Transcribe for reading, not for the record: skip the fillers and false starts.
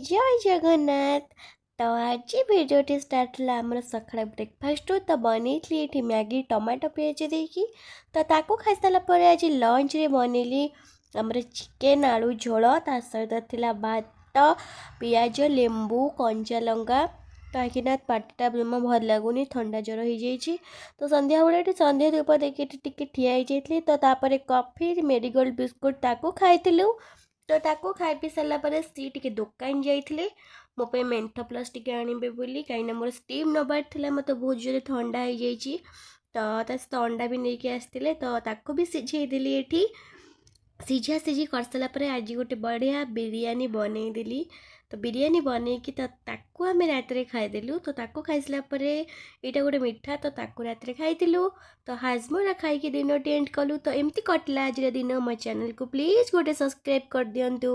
ଜୟ ଜଗନ୍ନାଥ। ତ ଆଜି ଭିଡ଼ିଓଟି ଷ୍ଟାର୍ଟ ହେଲା ଆମର ସକାଳ ବ୍ରେକଫାଷ୍ଟରୁ। ତ ବନେଇଥିଲି ଏଠି ମ୍ୟାଗି ଟମାଟୋ ପିଆଜ ଦେଇକି। ତ ତାକୁ ଖାଇସାରିଲା ପରେ ଆଜି ଲଞ୍ଚରେ ବନେଇଲି ଆମର ଚିକେନ୍ ଆଳୁ ଝୋଳ। ତା ସହିତ ଥିଲା ଭାତ, ପିଆଜ, ଲେମ୍ବୁ, କଞ୍ଚା ଲଙ୍କା, କାହିଁକିନା ପାଟିଟା ଜମା ଭଲ ଲାଗୁନି, ଥଣ୍ଡା ଜ୍ୱର ହେଇଯାଇଛି। ତ ସନ୍ଧ୍ୟାବେଳେ ଏଠି ସନ୍ଧ୍ୟା ଧୂପ ଦେଇକି ଏଠି ଟିକେ ଠିଆ ହେଇଯାଇଥିଲି। ତ ତାପରେ କଫି, ମେରିଗୋଲ୍ଡ ବିସ୍କୁଟ୍ ତାକୁ ଖାଇଥିଲୁ। ତ ତାକୁ ଖାଇ ପିଇ ସାରିଲା ପରେ ସିଏ ଟିକେ ଦୋକାନ ଯାଇଥିଲେ ମୋ ପାଇଁ ମେନ୍ଥ ପ୍ଲସ୍ ଟିକେ ଆଣିବେ ବୋଲି, କାହିଁକିନା ମୋର ଷ୍ଟିମ୍ ନେବାର ଥିଲା, ମୋତେ ବହୁତ ଜୋରେ ଥଣ୍ଡା ହେଇଯାଇଛି। ତ ତା ସହିତ ଅଣ୍ଡା ବି ନେଇକି ଆସିଥିଲେ, ତ ତାକୁ ବି ସିଝେଇ ଦେଲି ଏଠି। ସିଝା ସିଝି କରିସାରିଲା ପରେ ଆଜି ଗୋଟେ ବଢ଼ିଆ ବିରିୟାନୀ ବନେଇଦେଲି। ତ ବିରିୟାନୀ ବନେଇକି ତ ତାକୁ ଆମେ ରାତିରେ ଖାଇଦେଲୁ। ତ ତାକୁ ଖାଇସାରିଲା ପରେ ଏଇଟା ଗୋଟେ ମିଠା, ତ ତାକୁ ରାତିରେ ଖାଇଥିଲୁ। ତ ହାଜମୋଲା ଖାଇକି ଦିନଟି ଏଣ୍ଡ କଲୁ। ତ ଏମିତି କଟିଲା ଆଜିର ଦିନ। ମୋ ଚ୍ୟାନେଲକୁ ପ୍ଲିଜ୍ ଗୋଟେ ସବସ୍କ୍ରାଇବ୍ କରିଦିଅନ୍ତୁ।